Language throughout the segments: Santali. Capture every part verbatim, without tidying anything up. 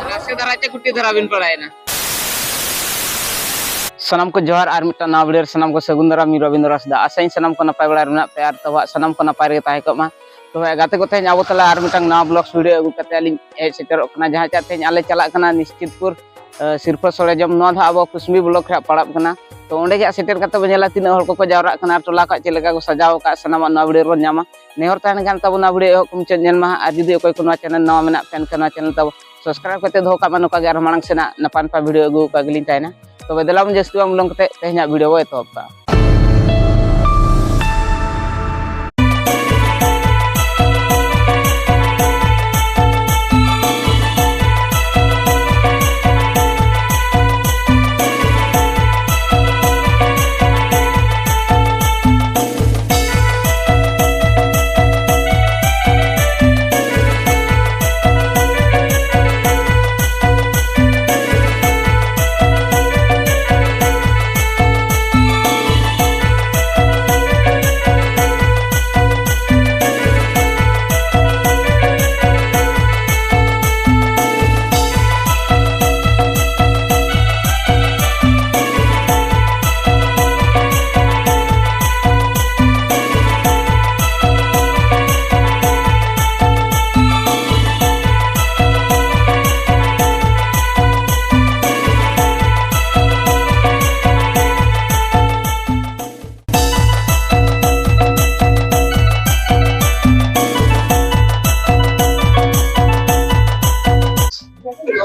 ᱱᱟᱥᱮ ᱫᱷᱟᱨᱟ ᱪᱮ ᱠᱩᱴᱤ ᱫᱷᱟᱨᱟ ᱵᱤᱱ ᱯᱟᱲᱟᱭᱮᱱᱟ᱾ ᱥᱟᱱᱟᱢ ᱠᱚ ᱡᱚᱦᱟᱨ, ᱟᱨ ᱢᱤᱫᱴᱟᱝ ᱱᱟᱣᱟ ᱵᱷᱤᱰᱤᱭᱳ ᱨᱮ ᱥᱟᱱᱟᱢ ᱠᱚ ᱥᱟᱹᱜᱩᱱ ᱫᱟᱨᱟᱢ᱾ ᱤᱧ ᱨᱚᱵᱤᱱᱫᱨᱚ ᱦᱟᱸᱥᱫᱟ᱾ ᱟᱥᱟᱧ ᱥᱟᱱᱟᱢ ᱠᱚ ᱱᱟᱯᱟᱭ ᱵᱟᱲᱟ ᱨᱮ ᱢᱮᱱᱟᱜ ᱯᱮᱭᱟ ᱟᱨ ᱛᱟᱵᱚᱣᱟᱜ ᱥᱟᱱᱟᱢ ᱠᱚ ᱱᱟᱯᱟᱭ ᱨᱮᱜᱮ ᱛᱟᱦᱮᱸ ᱠᱚᱜ ᱢᱟ᱾ ᱛᱚᱵᱮ ᱜᱟᱛᱮ ᱠᱚ, ᱛᱮᱦᱮᱧ ᱟᱵᱚ ᱛᱟᱞᱟ ᱟᱨ ᱢᱤᱫᱴᱟᱝ ᱱᱟᱣᱟ ᱵᱞᱚᱜᱥ ᱵᱷᱤᱰᱤᱭᱳ ᱟᱹᱜᱩ ᱠᱟᱛᱮ ᱟᱹᱞᱤᱧ ᱦᱮᱡ ᱥᱮᱴᱮᱨᱚᱜ ᱠᱟᱱᱟ, ᱡᱟᱦᱟᱸ ᱪᱮᱫ ᱛᱮᱦᱮᱧ ᱟᱞᱮ ᱪᱟᱞᱟᱜ ᱠᱟᱱᱟ ᱱᱤᱥᱪᱤᱛᱯᱩᱨ, ᱮ, ᱥᱤᱨᱯᱟᱹ ᱥᱚᱲᱮ ᱡᱚᱢ᱾ ᱱᱚᱣᱟ ᱫᱚ ᱟᱵᱚ ᱠᱩᱥᱢᱤ ᱵᱞᱚᱠ ᱨᱮᱭᱟᱜ ᱯᱟᱲᱟᱜ ᱠᱟᱱᱟ᱾ ᱛᱚ ᱚᱸᱰᱮ ᱜᱮ ᱦᱟᱸᱜ ᱥᱮᱴᱮᱨ ᱠᱟᱛᱮ ᱵᱚᱱ ᱧᱮᱞᱟ ᱛᱤᱱᱟᱹᱜ ᱦᱚᱲ ᱠᱚᱠᱚ ᱡᱟᱣᱨᱟᱜ ᱠᱟᱱᱟ ᱟᱨ ᱴᱚᱞᱟ ᱠᱚ ᱪᱮᱫ ᱞᱮᱠᱟ ᱠᱚ ᱥᱟᱡᱟᱣ ᱟᱠᱟᱫ, ᱥᱟᱱᱟᱢᱟᱜ ᱱᱚᱣᱟ ᱵᱷᱤᱰᱤᱭᱳ ᱨᱮᱵᱚᱱ ᱧᱟᱢᱟ᱾ ᱱᱮᱦᱚᱨ ᱛᱟᱦᱮᱱ ᱠᱷᱟᱱ ᱛᱟᱵᱚᱱ ᱱᱚᱣᱟ ᱵᱷᱤᱰᱤᱭᱳ ᱮᱦᱚᱵ ᱠᱷᱚᱱ ᱢᱩᱪᱟᱹᱫ ᱧᱮᱞ ᱢᱟ ᱦᱟᱸᱜ᱾ ᱟᱨ ᱡᱩᱫᱤ ᱚᱠᱚᱭ ᱠᱚ ᱱᱚᱣᱟ ᱪᱮᱱᱮᱞ ᱱᱟᱣᱟ ᱢᱮᱱᱟᱜ ᱯᱮ ᱮᱱᱠᱷᱟᱱ ᱱᱚᱣᱟ ᱪᱮᱱᱮᱞ ᱛᱟᱵᱚ ᱥᱟᱵᱥᱠᱨᱟᱭᱤᱵ ᱠᱟᱛᱮ ᱫᱚᱦᱚ ᱠᱟᱜ ᱢᱟ, ᱱᱚᱝᱠᱟ ᱜᱮ ᱟᱨᱦᱚᱸ ᱢᱟᱲᱟᱝ ᱥᱮᱱᱟᱜ ᱱᱟᱯᱟᱭ ᱱᱟᱯᱟᱭ ᱵᱷᱤᱰᱤᱭᱳ ᱟᱹᱜᱩ ᱠᱟᱜ ᱜᱮᱞᱤᱧ ᱛᱟᱦᱮᱱᱟ᱾ ᱛᱚᱵᱮ ᱫᱮᱞᱟ ᱵᱚᱱ ᱡᱟᱹᱥᱛᱤ ᱵᱟᱝ ᱵᱤᱞᱚᱢ ᱠᱟᱛᱮ ᱛᱮᱦᱮᱧᱟᱜ ᱵᱷᱤᱰᱤᱭᱳ ᱵᱚ ᱮᱛᱚᱦᱚᱵ ᱠᱟᱜᱼᱟ᱾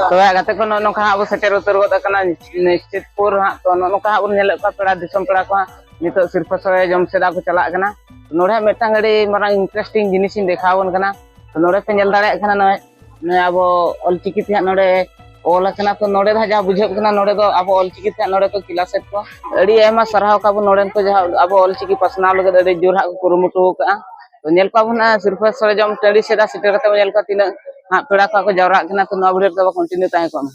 ᱛᱚᱵᱮ ᱜᱟᱛᱮ ᱠᱚ, ᱱᱚᱜᱼᱚ ᱱᱚᱝᱠᱟ ᱦᱟᱸᱜ ᱵᱚ ᱥᱮᱴᱮᱨ ᱩᱛᱟᱹᱨ ᱜᱚᱫ ᱟᱠᱟᱱᱟ ᱱᱤᱥᱪᱤᱛᱯᱩᱨ ᱦᱟᱸᱜ᱾ ᱛᱚ ᱱᱚᱜᱼᱚ ᱱᱚᱝᱠᱟ ᱦᱟᱸᱜ ᱵᱚᱱ ᱧᱮᱞᱮᱫ ᱠᱚᱣᱟ ᱯᱮᱲᱟ ᱫᱤᱥᱚᱢ ᱯᱮᱲᱟ ᱠᱚ ᱦᱟᱸᱜ ᱱᱤᱛᱚᱜ ᱥᱤᱨᱯᱟᱹ ᱥᱚᱲᱮ ᱡᱚᱢ ᱥᱮᱫ ᱠᱚ ᱪᱟᱞᱟᱜ ᱠᱟᱱᱟ᱾ ᱱᱚᱰᱮ ᱦᱟᱸᱜ ᱢᱤᱫᱴᱟᱝ ᱟᱹᱰᱤ ᱢᱟᱨᱟᱝ ᱤᱱᱴᱟᱨᱮᱥᱴᱤᱝ ᱡᱤᱱᱤᱥ ᱤᱧ ᱫᱮᱠᱷᱟᱣ ᱟᱵᱚᱱ ᱠᱟᱱᱟ᱾ ᱛᱚ ᱱᱚᱰᱮ ᱯᱮ ᱧᱮᱞ ᱫᱟᱲᱮᱭᱟᱜ ᱠᱟᱱᱟ, ᱱᱚᱜᱼᱚᱭ ᱱᱚᱜᱼᱚᱭ ᱟᱵᱚ ᱚᱞᱪᱤᱠᱤ ᱛᱮ ᱦᱟᱸᱜ ᱱᱚᱰᱮ ᱚᱞ ᱟᱠᱟᱱᱟ᱾ ᱛᱚ ᱱᱚᱰᱮ ᱫᱚ ᱦᱟᱸᱜ ᱡᱟᱦᱟᱸ ᱵᱩᱡᱷᱟᱹᱜ ᱠᱟᱱᱟ, ᱱᱚᱰᱮ ᱫᱚ ᱟᱵᱚ ᱚᱞᱪᱤᱠᱤ ᱛᱮ ᱦᱟᱸᱜ ᱱᱚᱰᱮ ᱠᱚ ᱠᱞᱟᱥᱮᱫ ᱠᱚᱣᱟ᱾ ᱟᱹᱰᱤ ᱟᱭᱢᱟ ᱥᱟᱨᱦᱟᱣ ᱠᱟᱵᱚ ᱱᱚᱰᱮᱱ ᱠᱚ, ᱡᱟᱦᱟᱸ ᱟᱵᱚ ᱚᱞᱪᱤᱠᱤ ᱯᱟᱥᱱᱟᱣ ᱞᱟᱹᱜᱤᱫ ᱟᱹᱰᱤ ᱡᱳᱨ ᱦᱟᱸᱜ ᱠᱚ ᱠᱩᱨᱩᱢᱩᱴᱩ ᱟᱠᱟᱫᱼᱟ᱾ ᱛᱚ ᱧᱮᱞ ᱠᱚᱣᱟ ᱵᱚᱱ ᱦᱟᱸᱜ ᱥᱤᱨᱯᱟᱹ ᱥᱚᱲᱮ ᱡᱚᱢ ᱴᱟᱺᱰᱤ ᱥᱮᱫ ᱟᱨ ᱥᱮᱴᱮᱨ ᱠᱟᱛᱮ ᱵᱚᱱ ᱧᱮᱞ ᱠᱚᱣᱟ ᱛᱤᱱᱟᱹᱜ ᱦᱟᱸᱜ ᱯᱮᱲᱟ ᱠᱚ ᱠᱚ ᱡᱟᱣᱨᱟᱜ ᱠᱟᱱᱟ᱾ ᱛᱚ ᱱᱚᱣᱟ ᱵᱷᱤᱰᱤᱭᱳ ᱨᱮᱫᱚ ᱠᱚᱱᱴᱤᱱᱤᱭᱩ ᱛᱟᱦᱮᱸ ᱠᱚᱜ ᱢᱟ᱾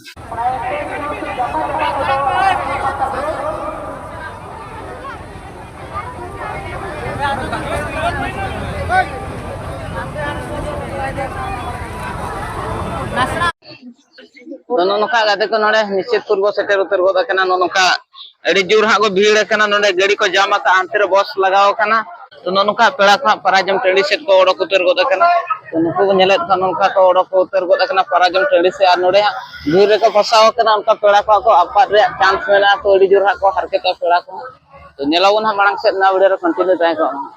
ᱛᱚ, ᱱᱚᱜᱼᱚ ᱱᱚᱝᱠᱟ ᱜᱟᱛᱮ ᱠᱚ, ᱱᱚᱰᱮ ᱱᱤᱥᱪᱤᱛᱯᱩᱨ ᱵᱚ ᱥᱮᱴᱮᱨ ᱩᱛᱟᱹᱨ ᱜᱚᱫ ᱟᱠᱟᱱᱟ᱾ ᱱᱚᱜᱼᱚ ᱱᱚᱝᱠᱟ ᱟᱹᱰᱤ ᱡᱳᱨ ᱦᱟᱸᱜ ᱠᱚ ᱵᱷᱤᱲ ᱟᱠᱟᱱᱟ, ᱱᱚᱰᱮ ᱜᱟᱹᱰᱤ ᱠᱚ ᱡᱟᱢ ᱟᱠᱟᱫᱼᱟ, ᱦᱟᱱᱛᱮ ᱨᱮ ᱵᱚᱥ ᱞᱟᱜᱟᱣ ᱟᱠᱟᱱᱟ᱾ ᱛᱚ, ᱱᱚᱜᱼᱚ ᱱᱚᱝᱠᱟ ᱯᱮᱲᱟ ᱠᱚ ᱦᱟᱸᱜ ᱯᱟᱨᱟᱡᱚᱢ ᱴᱟᱺᱰᱤ ᱥᱮᱫ ᱠᱚ ᱚᱰᱚᱠ ᱩᱛᱟᱹᱨ ᱜᱚᱫ ᱟᱠᱟᱱᱟ᱾ ᱛᱚ, ᱱᱩᱠᱩ ᱵᱚ ᱧᱮᱞᱮᱫ ᱠᱚᱣᱟ, ᱱᱚᱝᱠᱟ ᱠᱚ ᱚᱰᱚᱠ ᱩᱛᱟᱹᱨ ᱜᱚᱫ ᱟᱠᱟᱱᱟ ᱯᱟᱨᱟᱡᱚᱢ ᱴᱟᱺᱰᱤ ᱥᱮᱫ, ᱟᱨ ᱱᱚᱰᱮ ᱦᱟᱸᱜ ᱵᱷᱤᱲ ᱨᱮᱠᱚ ᱯᱷᱟᱥᱟᱣ ᱟᱠᱟᱱᱟ᱾ ᱚᱱᱠᱟ ᱯᱮᱲᱟ ᱠᱚᱣᱟᱜ ᱠᱚ ᱟᱯᱟᱫ ᱨᱮᱭᱟᱜ ᱪᱟᱱᱥ ᱢᱮᱱᱟᱜᱼᱟ, ᱛᱚ, ᱟᱹᱰᱤ ᱡᱳᱨ ᱦᱟᱸᱜ ᱠᱚ ᱦᱟᱨᱠᱮᱛᱚᱜᱼᱟ ᱯᱮᱲᱟ ᱠᱚ᱾ ᱛᱚ, ᱧᱮᱞᱟᱵᱚᱱ ᱦᱟᱸᱜ ᱢᱟᱲᱟᱝ ᱥᱮᱫ, ᱱᱚᱣᱟ ᱵᱷᱤᱰᱤᱭᱳ ᱨᱮ ᱠᱚᱱᱴᱤᱱᱤᱭᱩ ᱛᱟᱦᱮᱸ ᱠᱚᱜ ᱢᱟ᱾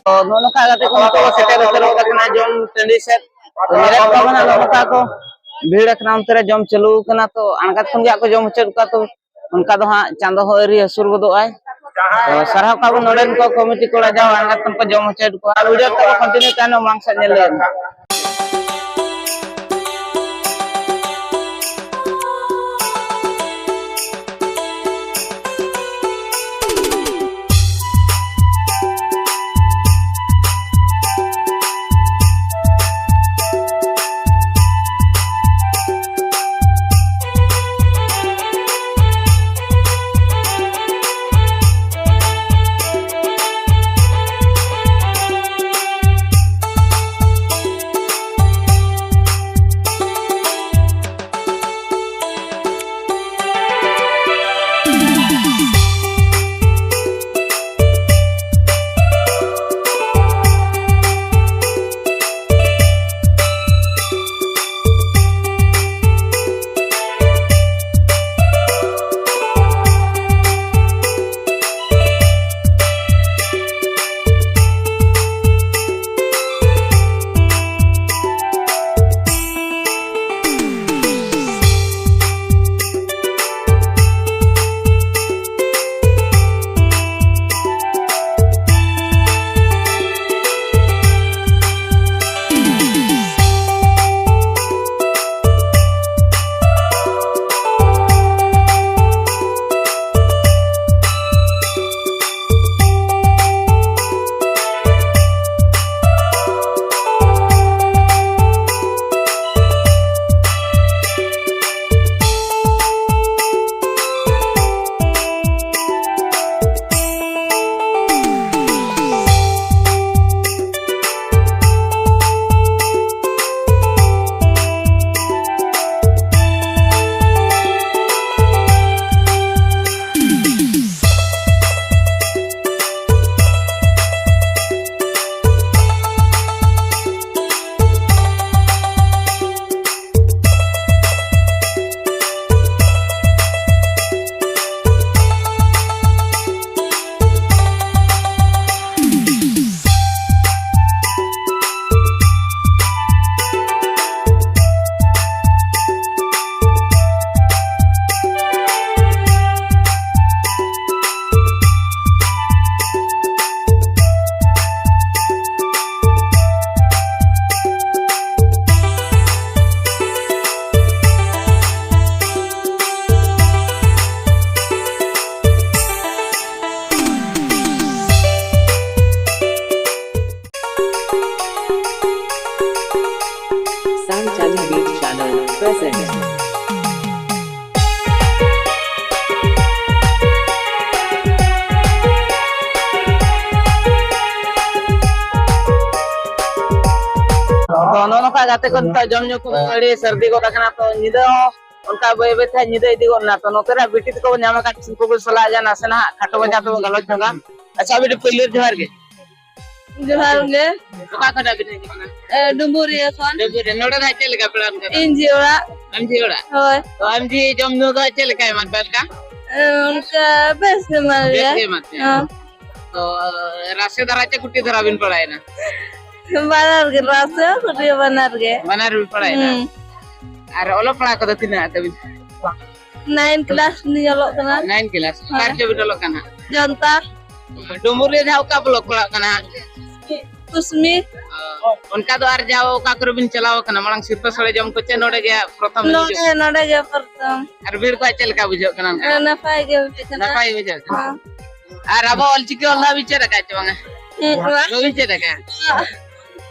ᱛᱚ, ᱱᱚᱜᱼᱚ ᱱᱚᱝᱠᱟ ᱠᱟᱛᱮ ᱠᱚ ᱱᱤᱛᱚᱜ ᱠᱚ ᱥᱮᱴᱮᱨ ᱩᱛᱟᱹᱨᱚᱜ ᱠᱟᱱᱟ ᱡᱚᱢ ᱴᱟᱺᱰᱤ ᱥᱮᱫ᱾ ᱛᱚ, ᱧᱮᱞᱮᱫ ᱠᱚᱣᱟ ᱵᱚᱱ ᱱᱚᱜᱼᱚ ᱱᱚᱝᱠᱟ ᱠᱚ ᱵᱷᱤᱲ ᱟᱠᱟᱱᱟ, ᱚᱱᱛᱮ ᱨᱮ ᱡᱚᱢ ᱪᱟᱹᱞᱩ ᱟᱠᱟᱱᱟ᱾ ᱛᱚ, ᱟᱬᱜᱟᱛ ᱠᱷᱚᱱ ᱜᱮ ᱦᱟᱸᱜ ᱠᱚ ᱡᱚᱢ ᱦᱚᱪᱚᱭᱮᱫ ᱠᱚᱣᱟ᱾ ᱛᱚ, ᱚᱱᱠᱟ ᱫᱚ ᱦᱟᱸᱜ ᱪᱟᱸᱫᱚ ᱦᱚᱸ ᱟᱹᱣᱨᱤ ᱦᱟᱹᱥᱩᱨ ᱜᱚᱫᱚᱜ ᱟᱭ᱾ ᱛᱚ ᱥᱟᱨᱦᱟᱣ ᱠᱟᱜ ᱵᱚᱱ ᱱᱚᱰᱮᱱ ᱠᱚ ᱠᱚᱢᱤᱴᱤ ᱠᱚᱲᱟ, ᱡᱟᱣ ᱟᱬᱜᱟᱛ ᱠᱷᱚᱱ ᱠᱚ ᱡᱚᱢ ᱦᱚᱪᱚᱭᱮᱫ ᱠᱚᱣᱟ᱾ ᱟᱨ ᱵᱷᱤᱰᱤᱭᱳ ᱛᱟᱵᱚ ᱠᱚᱱᱴᱤᱱᱤᱭᱩ ᱛᱟᱭᱱᱚᱢ ᱢᱟᱲᱟᱝ ᱥᱮᱫ ᱧᱮᱞ ᱞᱟᱹᱜᱤᱫ᱾ ᱜᱟᱛᱮ ᱠᱚ ᱱᱤᱛᱚᱜ ᱡᱚᱢ ᱧᱩ ᱠᱚ ᱟᱹᱰᱤ ᱥᱟᱹᱨᱫᱤ ᱜᱚᱫ ᱟᱠᱟᱱᱟ, ᱛᱚ ᱧᱤᱫᱟᱹ ᱦᱚᱸ ᱚᱱᱠᱟ ᱵᱟᱹᱭ ᱵᱟᱹᱭ ᱛᱮ ᱧᱤᱫᱟᱹ ᱤᱫᱤ ᱜᱚᱫ ᱮᱱᱟ᱾ ᱛᱚ ᱱᱚᱛᱮ ᱨᱮ ᱵᱤᱴᱤ ᱛᱟᱠᱚ ᱵᱚᱱ ᱧᱟᱢ ᱟᱠᱟᱫ, ᱩᱱᱠᱩ ᱠᱚ ᱥᱟᱞᱟᱜ ᱜᱮ ᱱᱟᱥᱮ ᱱᱟᱦᱟᱜ ᱠᱷᱟᱴᱚ ᱢᱟᱪᱷᱟ ᱛᱮᱵᱚᱱ ᱜᱟᱞᱚᱪ ᱧᱚᱜᱟ᱾ ᱟᱪᱪᱷᱟ ᱵᱤᱴᱤ, ᱯᱳᱭᱞᱳ ᱡᱚᱦᱟᱨ ᱜᱮ᱾ ᱡᱚᱦᱟᱨ ᱜᱮ᱾ ᱚᱠᱟ ᱠᱷᱚᱱᱟᱜ ᱵᱤᱱ ᱦᱮᱡ ᱟᱠᱟᱱᱟ? ᱮ, ᱰᱩᱢᱵᱩᱨᱤᱭᱟᱹ ᱠᱷᱚᱱ᱾ ᱰᱩᱢᱵᱩᱨᱤᱭᱟᱹ᱾ ᱱᱚᱰᱮ ᱫᱚ ᱦᱟᱸᱜ ᱪᱮᱫ ᱞᱮᱠᱟ ᱯᱮᱲᱟ ᱦᱚᱲ ᱠᱟᱱᱟ? ᱮᱢ ᱡᱤ ᱚᱲᱟᱜ᱾ ᱮᱢ ᱡᱤ ᱚᱲᱟᱜ? ᱦᱳᱭ᱾ ᱛᱚ ᱮᱢ ᱡᱤ ᱡᱚᱢ ᱧᱩ ᱫᱚ ᱪᱮᱫ ᱞᱮᱠᱟᱭ ᱮᱢᱟᱫ ᱯᱮᱭᱟ ᱚᱱᱠᱟ? ᱮ, ᱚᱱᱠᱟ ᱵᱮᱥ ᱜᱮ ᱮᱢᱟ ᱵᱮᱥ ᱞᱮᱭᱟ᱾ ᱜᱮ ᱮᱢᱟᱫ ᱯᱮᱭᱟ? ᱦᱮᱸ᱾ ᱛᱚ ᱨᱟᱥᱮ ᱫᱷᱟᱨᱟ ᱪᱮ ᱠᱩᱴᱤ ᱫᱷᱟᱨᱟ ᱵᱤᱱ ᱯᱟᱲᱟᱣᱮᱱᱟ? ᱵᱟᱱᱟᱨ ᱜᱮ, ᱨᱟᱥᱮ ᱦᱚᱸ ᱠᱩᱴᱤ ᱦᱚᱸ ᱵᱟᱱᱟᱨ ᱜᱮ᱾ ᱵᱟᱱᱟᱨ ᱵᱤᱱ ᱯᱟᱲᱟᱣᱮᱱᱟ? ᱦᱩᱸ᱾ ᱟᱨ ᱚᱞᱚᱜ ᱯᱟᱲᱦᱟᱜ ᱠᱚᱫᱚ ᱛᱤᱱᱟᱹᱜ ᱛᱟᱹᱵᱤᱱ? Nine class ᱞᱤᱧ ᱚᱞᱚᱜ ᱠᱟᱱᱟ᱾ Nine class᱾ ᱚᱠᱟ ᱦᱳᱭ᱾ ᱨᱮᱪᱚ ᱵᱤᱱ ᱚᱞᱚᱜ ᱠᱟᱱᱟ? ᱡᱚᱱᱛᱟ᱾ ᱰᱩᱢᱩᱨ ᱨᱮ ᱡᱟᱦᱟᱸ ᱚᱠᱟ block ᱯᱟᱲᱟᱜ ᱠᱟᱱᱟ? ᱠᱩᱥᱢᱤ᱾ ᱚ, ᱚᱱᱠᱟ ᱫᱚ ᱟᱨ ᱡᱟᱣ ᱚᱠᱟ ᱠᱚᱨᱮ ᱵᱤᱱ ᱪᱟᱞᱟᱣ ᱠᱟᱱᱟ ᱢᱟᱲᱟᱝ ᱥᱤᱨᱯᱟᱹ ᱥᱳᱲᱮ ᱡᱚᱢ ᱠᱚ, ᱪᱮ ᱱᱚᱰᱮ ᱜᱮ ᱯᱨᱚᱛᱷᱚᱢ ᱵᱤᱱ ᱱᱚᱰᱮ, ᱦᱤᱡᱩᱜ? ᱱᱚᱰᱮ ᱜᱮ ᱯᱨᱚᱛᱷᱚᱢ᱾ ᱟᱨ ᱵᱷᱤᱲ ᱠᱚ ᱪᱮᱫ ᱞᱮᱠᱟ ᱵᱩᱡᱷᱟᱹᱜ ᱠᱟᱱᱟ ᱚᱱᱠᱟ? ᱦᱮᱸ, ᱱᱟᱯᱟᱭ ᱜᱮ ᱵᱩᱡᱷᱟᱹᱜ ᱠᱟᱱᱟ᱾ ᱱᱟᱯᱟᱭ ᱵᱩᱡᱷᱟᱹᱜ ᱠᱟᱱᱟ᱾ ᱦᱮᱸ᱾ ᱟᱨ ᱟᱵᱚ ᱚᱞᱪᱤᱠᱤ ᱚᱞ ᱫᱚ ᱵᱤᱱ ᱪᱮᱫ ᱟᱠᱟᱫ ᱪᱮ ᱵᱟᱝᱟ? ᱦᱮᱸ, ᱚᱲᱟᱜ᱾ ᱵᱟᱹᱵᱤᱱ ᱪᱮᱫ ᱟᱠᱟᱫ? ᱚᱲᱟᱜ᱾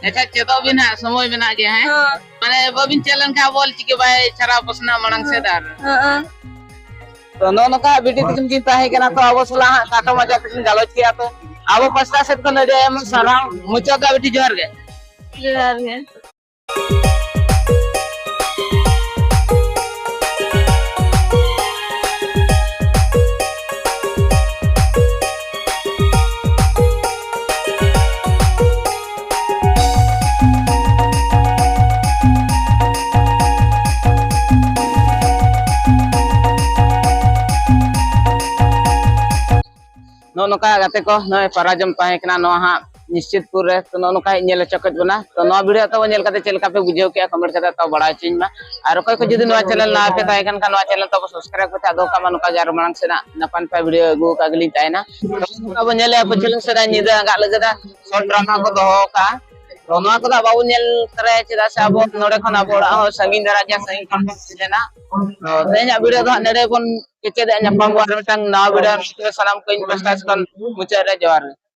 ᱟᱪᱪᱷᱟ, ᱪᱮᱫᱚᱜ ᱵᱤᱱ ᱦᱟᱸᱜ, ᱥᱚᱢᱚᱭ ᱢᱮᱱᱟᱜ ᱜᱮᱭᱟ, ᱦᱮᱸ? ᱦᱮᱸ᱾ ᱢᱟᱱᱮ ᱵᱟᱹᱵᱤᱱ ᱪᱮᱫ ᱞᱮᱱᱠᱷᱟᱱ ᱟᱵᱚ ᱚᱞᱪᱤᱠᱤ ᱵᱟᱭ ᱪᱷᱟᱨᱟᱣ ᱯᱟᱥᱱᱟᱣ ᱢᱟᱲᱟᱝ ᱥᱮᱫ ᱟᱨ᱾ ᱦᱮᱸ᱾ ᱛᱚ ᱱᱚᱜᱼᱚ ᱱᱚᱝᱠᱟ ᱵᱤᱴᱤ ᱛᱟᱹᱠᱤᱱ ᱠᱤᱱ ᱛᱟᱦᱮᱸ ᱠᱟᱱᱟ, ᱛᱚ ᱟᱵᱚ ᱥᱟᱞᱟᱜ ᱦᱟᱸᱜ ᱠᱷᱟᱴᱚ ᱢᱟᱪᱷᱟ ᱛᱮᱠᱤᱱ ᱜᱟᱞᱚᱪ ᱠᱮᱜᱼᱟ᱾ ᱛᱚ ᱟᱵᱚ ᱯᱟᱥᱴᱟ ᱥᱮᱫ ᱠᱷᱚᱱ ᱟᱹᱰᱤ ᱟᱭᱢᱟ ᱥᱟᱨᱦᱟᱣ᱾ ᱢᱩᱪᱟᱹᱫ ᱫᱚ ᱵᱤᱴᱤ ᱡᱚᱦᱟᱨ ᱜᱮ᱾ ᱡᱚᱦᱟᱨ ᱜᱮ᱾ ᱱᱚᱜᱼᱚ ᱱᱚᱝᱠᱟ ᱜᱟᱛᱮ ᱠᱚ, ᱱᱚᱜᱼᱚᱭ ᱯᱟᱨᱟ ᱡᱚᱢ ᱛᱟᱦᱮᱸ ᱠᱟᱱᱟ ᱱᱚᱣᱟ ᱦᱟᱸᱜ ᱱᱤᱥᱪᱤᱛᱯᱩᱨ ᱨᱮ᱾ ᱛᱚ ᱱᱚᱜᱼᱚ ᱱᱚᱝᱠᱟ ᱦᱮᱡ ᱧᱮᱞ ᱦᱚᱪᱚ ᱠᱮᱫ ᱵᱚᱱᱟ᱾ ᱛᱚ ᱱᱚᱣᱟ video ᱛᱟᱵᱚ ᱧᱮᱞ ᱠᱟᱛᱮ ᱪᱮᱫ ᱞᱮᱠᱟ ᱯᱮ ᱵᱩᱡᱷᱟᱹᱣ ᱠᱮᱜᱼᱟ, comment ᱠᱟᱛᱮ ᱛᱟᱵᱚ ᱵᱟᱲᱟᱭ ᱦᱚᱪᱚᱧ ᱢᱟ᱾ ᱟᱨ ᱚᱠᱚᱭ ᱠᱚ ᱡᱩᱫᱤ ᱱᱚᱣᱟ channel ᱱᱟᱣᱟ ᱯᱮ ᱛᱟᱦᱮᱸ ᱠᱟᱱ ᱠᱷᱟᱱ, ᱱᱚᱣᱟ channel ᱛᱟᱵᱚ subscribe ᱠᱟᱛᱮ ᱟᱫᱚ ᱠᱟᱜ ᱢᱟ᱾ ᱱᱚᱝᱠᱟ ᱜᱮ ᱟᱨᱚ ᱢᱟᱲᱟᱝ ᱥᱮᱱᱟᱜ ᱱᱟᱯᱟᱭ ᱱᱟᱯᱟᱭ video ᱟᱹᱜᱩ ᱟᱠᱟᱫ ᱜᱮᱞᱤᱧ ᱛᱟᱦᱮᱱᱟ᱾ ᱛᱚ ᱟᱵᱚ ᱧᱮᱞᱮᱜᱼᱟ ᱯᱟᱹᱪᱷᱞᱟᱹ ᱥᱮᱫᱟᱭ ᱧᱤᱫᱟᱹ ᱟᱸᱜᱟᱜ ᱞᱟᱹᱜᱤᱫ short drama ᱠᱚ ᱫᱚᱦᱚ ᱟᱠᱟᱫᱼᱟ᱾ ᱛᱚ ᱱᱚᱣᱟ ᱠᱚᱫᱚ ᱵᱟᱵᱚ ᱧᱮᱞ ᱛᱚᱨᱟᱭᱟ, ᱪᱮᱫᱟᱜ ᱥᱮ ᱟᱵᱚ ᱱᱚᱰᱮ ᱠᱷᱚᱱ ᱟᱵᱚ ᱚᱲᱟᱜ ᱦᱚᱸ ᱥᱟᱺᱜᱤᱧ ᱫᱷᱟᱨᱟ ᱜᱮᱭᱟ, ᱥᱟᱺᱜᱤᱧ ᱠᱷᱚᱱ ᱵᱚᱱ ᱦᱮᱡ ᱞᱮᱱᱟ᱾ ᱛᱚ ᱛᱮᱦᱮᱧᱟᱜ video ᱫᱚ ᱦᱟᱸᱜ ᱱᱚᱰᱮ ᱵᱚᱱ ᱠᱮᱪᱮᱫ ᱧᱟᱯᱟᱢ ᱵᱚᱱ ᱟᱨ ᱢᱤᱫᱴᱟᱝ ᱱᱟᱣᱟ video ᱨᱮ᱾ ᱥᱟᱱᱟᱢ ᱠᱚ ᱤᱧ ᱯᱟᱥᱴᱟ ᱥᱮᱫ ᱠᱷᱚᱱ ᱢᱩᱪᱟᱹᱫ ᱨᱮ ᱡᱚᱦᱟᱨ ᱜᱮ᱾